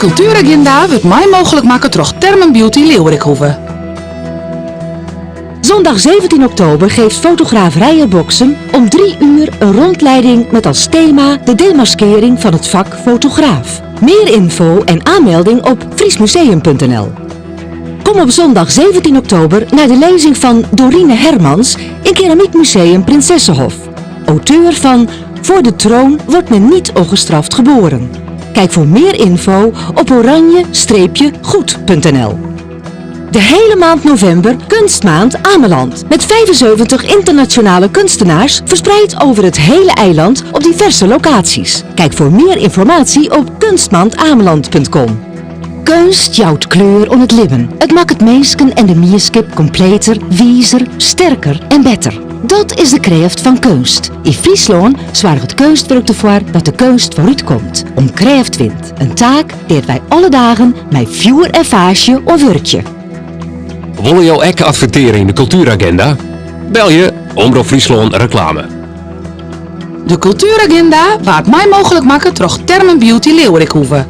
Kultueraginda wurdt mei mooglik makke troch Thermen Beauty Leeuwerikhoeve. Zondag 17 oktober geeft fotograaf Reijer Boksem om 3 uur een rondleiding met als thema de demaskering van het vak fotograaf. Meer info en aanmelding op friesmuseum.nl. Kom op zondag 17 oktober naar de lezing van Dorine Hermans in Keramiekmuseum Prinsessenhof. Auteur van Voor de troon wordt men niet ongestraft geboren. Kijk voor meer info op oranje-goed.nl. De hele maand november Kunstmaand Ameland. Met 75 internationale kunstenaars verspreid over het hele eiland op diverse locaties. Kijk voor meer informatie op kunstmaandameland.com. Keunst jout kleur oan it libben. It makket minsken en de mienskip kompleter, wizer, sterker en better. Dat is de krêft fan keunst. Yn Fryslân soarget Keunstwurk derfoar dat de keunst foarút komt, oan krêft wint. In taak dêr't wy alle dagen mei fjoer en faasje oan wurkje. Wolle jo ek advertearje yn de Kultueragenda? Belje Omrop Fryslân Reklame. De Kultueraginda waard mei mooglik makke troch Thermen Beauty Leeuwerikhoeve.